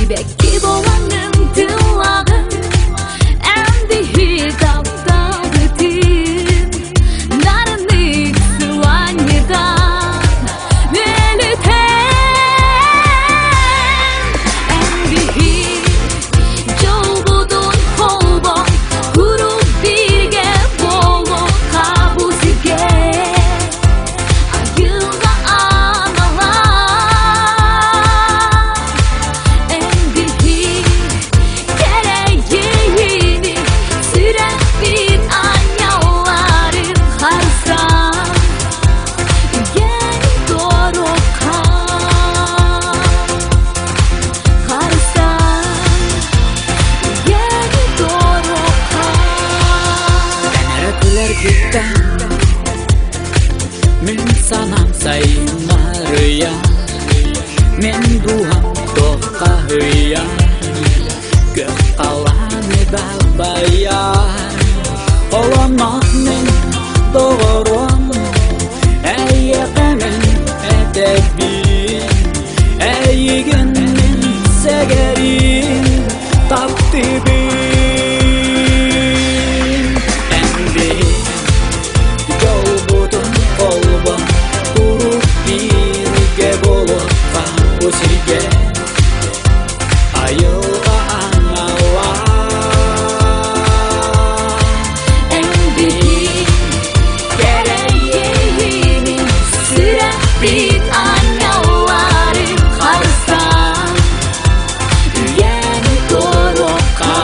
Сибэкки буолаҥҥын тыллаҕын, Эн биһи тапталбытын Нарыннык сыланньытан Мөлүтэн Эн биһи дьолбутун холбоон Куруук бииргэ буолуохха бу сиргэ Айылҕа анала Эн биһи кэрэйиини Сүрэхпит анньалларын харыстаан Үйэни туоруохха Харыстаан Үйэни туоруохха Эн эрэ күлэргиттэн Мин санаам сайыннарыйа Мин дууһам туоххаһыйа Көх халааны далбайар Холоннох мин доҕорум Эйиэхэ мин этэбин Эйигин мин сэгэрин таптыыбын Эн Дьолбутун холбо куруук бииргэ буолуохха бу сиргэ айылҕа анала Эн биһи кэрэйиини сүрэхпит анньалларын харыстаан Үйэни туоруохха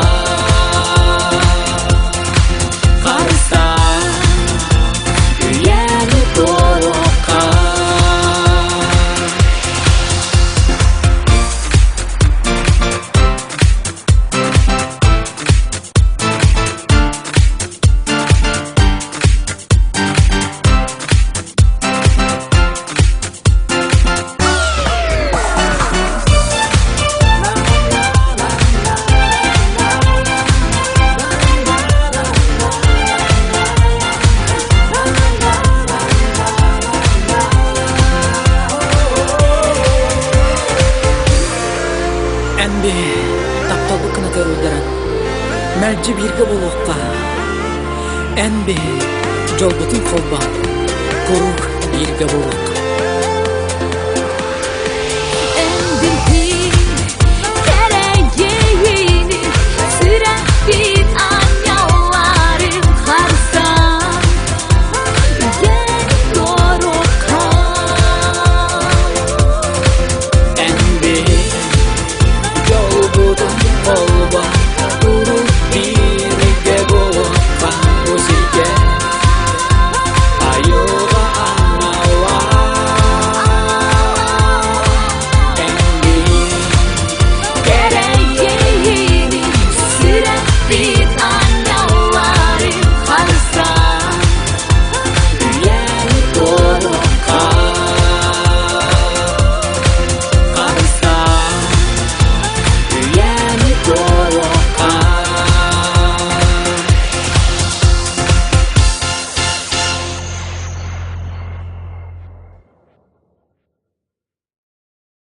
Харыстаан Үйэни туоруохха Эн биһи тапталбыт кынатыгар уйдаран, мэлдьи бииргэ буолуохха. Эн биһи дьолбутун холбоон, куруук бииргэ буолуохха.